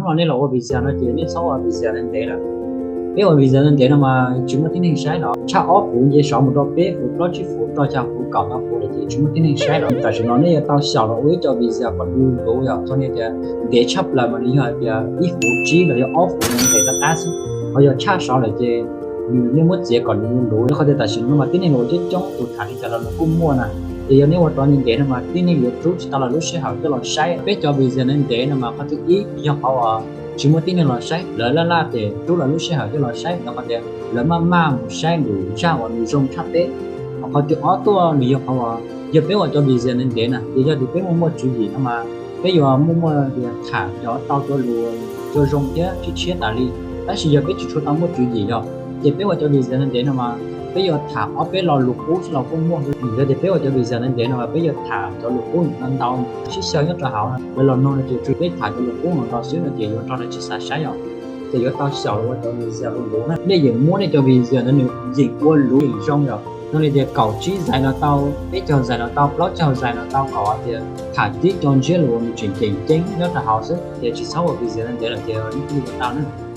Hnub no nej los ua video no ces nej txhob ua video ntev lawm. Peb ua video ntev no mas tsis muaj tib neeg saib los. Tshaj ob puv nce sov mus rau peb puv plaub tsib puv rau xya puv kaum tau puv lawm ces tsis muaj tib neeg saib los. Tam sim no nej yuav tau xyaum los ua ib co video kom luv luv yom. Txhob tias ntev tshaj plaws mas nws yog hais tias ib puv tsib los yog ob puv ntev rov qab xwb. Ho yog tshaj sov lawm ces nws nej muab txiav kom nws luv luv. Rau qhov tias tam sim no mas tib neeg los ua coob coob, tus tham li cas los nws kuj muaj na. Ces yog nej ua rov ntev ntev no mas tib neeg yuav rub tsis tau lawv lub sij hawm coj los saib peb cov video ntev ntev no mas qhov thib ib yog qhov uas tsis muaj tib neeg los saib, lawv laj laj ces rub lawv lub sij hawm coj los saib no qhov tias lawv maj maj mus saib lwm zaj uas nws zoo tshaj peb. Ho qhov thib ob tuaj nws yog qhov uas yog peb ua cov video ntev ntev na ces yog tias peb muaj muaj tswv yim no mas peb yuav muaj muaj tias tham cov tau cov lus zoo zoo thiab tshiab tshiab tas li. Tab sis yog peb tsis tshua tau muaj tswv yim yom, ces peb ua cov video ntev ntev no mas peb yuav tham ob peb lo lus qub xwb los kuj muaj. Yog tias peb ua cov video ntev ntev no mas peb yuav tham cov lus qub ntau ntau sib xyaw nyob rau hauv no, lawv los mloog no ces tsuas peb tham cov lus qub no nkaus xwb no ces yuav raug lawv tsis xav saib yom. Ces yuav tau xyaum los ua cov video luv luv na. Nej yeem muab nej cov video ntawd nws yeem ua luv yeem zoo yom. Zoo li tias kaum tsib zais los tau, peb caug zais los tau, plaub caug zais los tau, kom tias tham tib co ntsiab lus uas nws tseem ceem ceeb nyob rau hauv xwb ces tsis txhob ua video ntev lawm ces nej thiaj li ua tau na.